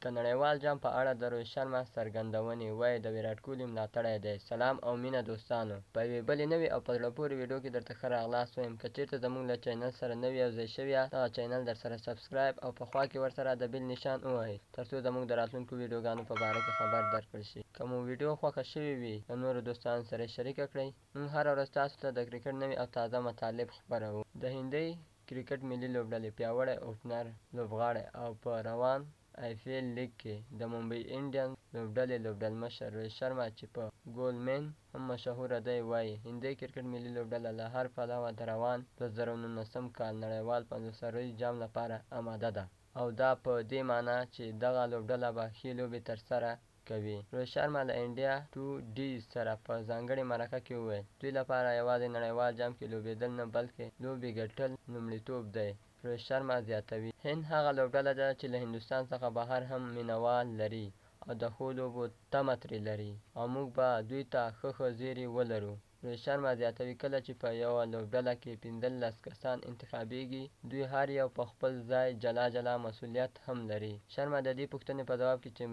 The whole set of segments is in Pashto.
د نړیوال جام په اړه د روهیت شرما څرګندونې، وایي د ویراټ کوهلي ملاتړی دی. سلام او مینه دوستانو، په یوې بلې نوې او په زړه پورې ویډیو کې درته ښه راغلاست وایم. که چیرته زموږ له چینل سره نوي یو ځای شوي یاست، دغه چینل درسره سبسکرایب او په خوا کې ورسره د بیل نشان ووهئ، ترڅو زموږ د راتلونکو ویډیوګانو په باره کې خبر درکړل شي. که مو ویډیو خوښه شوې وي، له نورو دوستانو سره یې شریکه کړئ. موږ هره ورځ تاسو ته د کرکټ نوي او تازه مطالب خپروو. د هندۍ کرکټ ملي لوبډلې پیاوړی اوپنر لوبغاړی او په روان آی پي ایل لیګ کې د ممبۍ انډینز لوبډلې لوبډلمشر روهیت شرما چې په ګول مین هم مشهوره دی وایي، هندۍ کرکټ ملي لوبډله له هر پلوه د روان 2019 کال نړیوال 50 اوریز جام لپاره اماده ده او دا په دې مانا چې دغه لوبډله به ښې لوبې ترسره کوي. روهیت شرما له انډیا ټو ډي سره په ځانګړې مرکه کې وویل، دوی لپاره یوازې نړیوال جام کې لوبېدل نه، بلکې لوبې ګټل لومړیتوب دی. روهیت شرما زیاتوي، هند هغه لوبډله ده چې له هندوستان څخه بهر هم مینهوال لري او د ښو لوبو تمه ترې لري او موږ به دوی ته ښه ښه زیري ولرو. روهیت شرما زیاتوي، کله چې په یوه لوبډله کې 15 کسان انتخابېږي، دوی هر یو په خپل ځای جلا جلا مسوولیت هم لري. شرما د دې پوښتنې په ځواب کې چې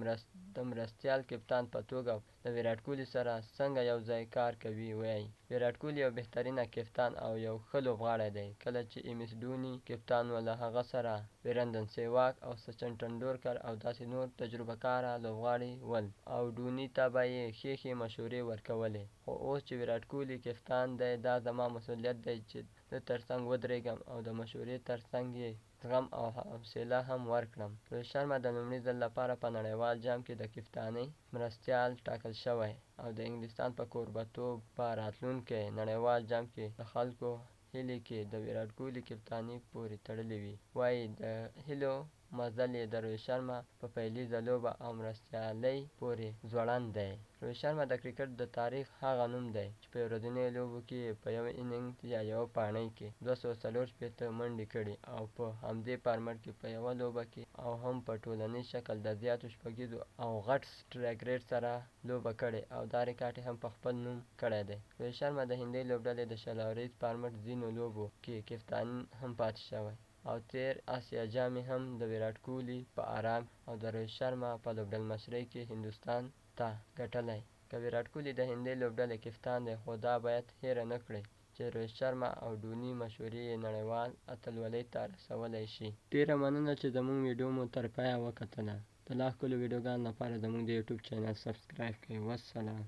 د مرستیال کپتان په توګه له ویراټ کوهلي سره څنګه یو ځای کار کوي وایي، ویراټ کوهلي یو بهترینه کپتان او یو ښه لوبغاړی دی. کله چې ایم ایس ډوني کپتان و، له هغه سره ویرندن سیواک او سچن ټنډولکر او داسې نور تجربه کاره لوبغاړي ول او ډوني ته به یې ښې ښې مشورې ورکولې، خو اوس چې ویراټ کوهلي کپتان دی، دا زما مسوولیت دی چې د ده ترڅنګ ودرېږم او د مشورې ترڅنګ یې زغم او حوصله هم ورکړم. روهیت شرما د لومړي ځل لپاره په نړیوال جام کې د کپتانۍ مرستیال ټاکل شوی او د انګلستان په کوربتوب په راتلونکي نړیوال جام کې د خلکو هیلې کې د ویراټ کوهلي کپتاني پورې تړلې وي. وایي د هیلو مزل یې د روهیت شرما په پیلیزه لوبه او مرستیالۍ پورې ځوړند دی. روهیت شرما د کرکټ د تاریخ هغه نوم دی چې په یو ورځنیو لوبو کې یې په یو اننګز یا یوه پاڼۍ کې 264 منډې کړي او په همدې فارمټ کې په یوه لوبه کې او هم په ټولنیز شکل د زیاتو شپږیزو او غټ سټرایک ریټ سره لوبه کړې او دا ریکارډ یې هم په خپل نوم کړی دی. روهیت شرما د هندۍ لوبډلې د 20 اوریز فارمټ ځینو لوبو کې کپتان هم پاتې شوی او تېر اسیا جام یې هم د ویراټ کوهلي په ارام او د روهیت شرما په لوبډلمشرۍ کې هندوستان ته ګټلی. که ویراټ کوهلي د هندۍ لوبډلې کپتان دی، خو دا باید هېره نه کړئ چې روهیت شرما او ډوني مشورې یې نړیوال اتلولۍ ته رسولی شي. ډېره مننه چې زموږ ویډیو مو تر پایه وکتله. د لا ښکلو ویډیوګانو لپاره زموږ د یوټیوب چینل سبسکرایب کړئ. والسلام.